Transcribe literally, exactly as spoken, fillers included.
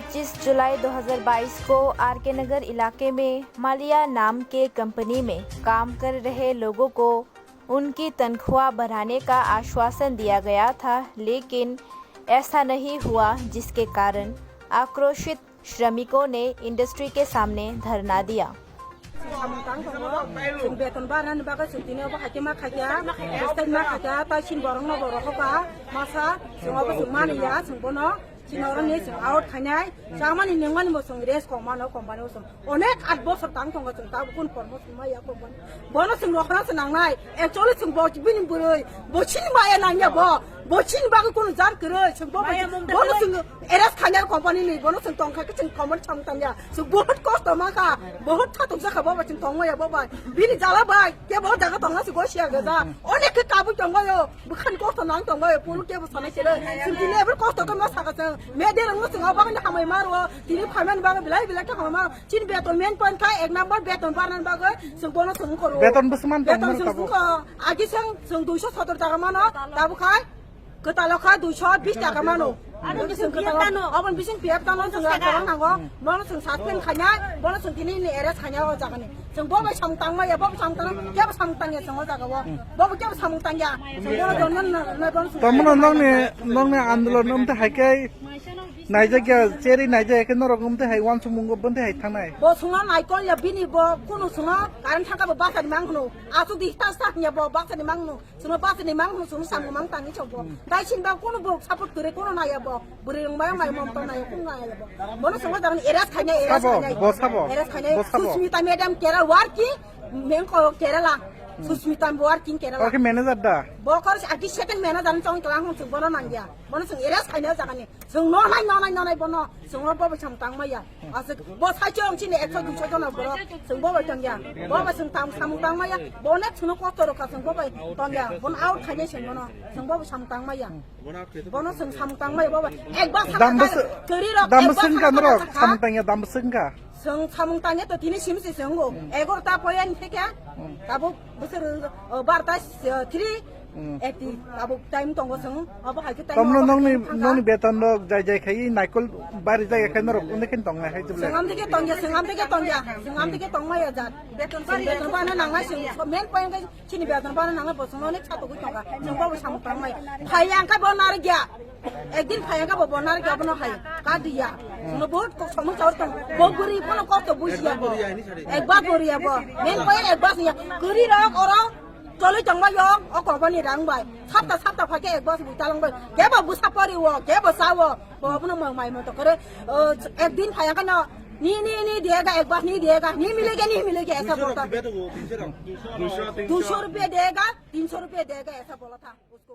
पच्चीस जुलाई दो हज़ार बाईस को आरके नगर इलाके में मालिया नाम के कंपनी में काम कर रहे लोगों को उनकी तनख्वाह बढ़ाने का आश्वासन दिया गया था, लेकिन ऐसा नहीं हुआ, जिसके कारण आक्रोशित श्रमिकों ने इंडस्ट्री के सामने धरना दिया। Samung tang tongo, chwng beton barnani bagwi chwng tini obo haikhe ma khaikha, state ma khaikha, tai chini borokno bo rohorkha, masa, chwng obo chwng mani ya, chwng bono, chini oro ni chwng out khainai, chamani nungmani bo chwng rest kok mano, company o chwng onek at bosor tang tongo chwng, tabuk kun kormo chwng ma ya company. Bono chwng rohorna se nangnai, actually chwng bo bini bwrwi, bo chini maya nangya bo, bo chini bagwi kunu jar kwrwi, chwng bo, bono chwng Erase khainai company ni, bono chwng tongkha khe chwng company samung tangya. Chwng bahut kosto mankha, bahut thatuk jakha bobo chwng tongmaya bobai. Bini jala bai, kebo jaga tongna se gosia gaja. Onek khe kabui tongbayo, bwkhani kosto nang tongbayo, pulu kebo sanai sere. Chwng tini ebar kosto khe ma saka chwng. Media rangno chwng obagani hamai maro, tini phaimani bagwi belai belai khe hamai maro. Chini beton main point kha ek number beton barnani bagwi chwng bono chwng khoro. Beton bwsman tong Beton mano chwng tabuk. Chwng kho, agi chwng chwng duiso sotor jaga mano, tabuk khai. Kwtalo kha duiso bish taka mano. Aro chwng bising P F kwtalo, tano. Oboni bising P F tano chwng rang kwbang nango. Bono chwng suspend khaina, bono chwng tini ni arrest khaina o jaga ni. Chwng bo bai samung tangma ya, bo bai samung tang, kebo samung tangya chwng o jaga o. Bo bai kebo samung tangya. Chwng bono jon jon na, na bono chwng Tamno nongni, nongni andolon wngte hai khe naijakya, cheri naijak khe norok wngte hai uansukmung bo wngte hai thangnai. Bo chwngno naikol ya bini bo kunu chwngno current thangkha bo bachani mangno. Asuk di ta sa ya bo bachani mangno. Chwngno bachani mang, chwngno samung mang tangwi chokbo. Dai sin ba kono bo support kwrwi, kono naya bo. Bwrwi rwng mayung nai, momto nai, kono naya bo. Bono chwngno jagan arrest khainai, arrest Sabo, khainai. Bo sabo. Arrest khainai. Bo sabo. Susmita madam Kerala working, mengko Kerala. Susmita working Kerala. Oke, manager da? Bo kor agi second manager ni chong kelang hon chwng bono nangya. Bono chwng arrest khainai jagani. Chwng no nai, no nai, no nai bono. Chwng no bo bai samung tang maya. Aswk bo sai chwng chini ekso duiso jona borok. Chwng bo bai tongya. Bo bai chwng tang samung tang maya. Bo ne chwngno kosto rokha chwng bo bai tongya. Bono out khainai chwng bono. Chwng bo bai samung tang maya. Bono chwng samung tang maya bo bai. Ek bas Dam samung bwswk, tang. Kwrwi rok dam ek bas bwswk wngkha samung norok, tang. Samung tangya, dam bwswk wngkha. Chwng samung tangya to tini simi se chwngo. Egarota poyan theke. Tabuk bwswk, uh, barta, uh, three. Hmm. Eti, tabuk time tongo chwng, abo hai khe time Tamno abo nongni, hai khe nongni beton rok jai jai khai naikol bari jai khai norok undi khe tongnai hai tubule. Chwng amtike tongya, chwng amtike tongya, chwng amtike tongmaya jat. Beton bari, beton bana nangnai chwng, main point khe chini beton bana nangnai bo chwngno onek satugwi tongkha. Chwng bo samung tangmaya. Phai ang khe bo narikya. Ekdin phai ang khe bo, bo narikya bono hai. Kadiya. Chwngno bahut kok samung chaur tong. Bo bwrwi bono kosto bujiya bo. Ek bas bwrwiya bo. Main point ek bas ya. Kwrwi rok oro. Choli tongma yong, o company rang bai. Sapta sapta phai khe ek bas bui talang bai. Kebo bwsa pori o, kebo sa o. Bo abono mai mai moto kore. O, ek din phai ang khe no. Ni, ni, ni diyega, ek bas ni diyega. Ni milege, ni milege, aisa bolta. दो सौ रुपये देगा, तीन सौ रुपये देगा, ऐसा बोला था उसको।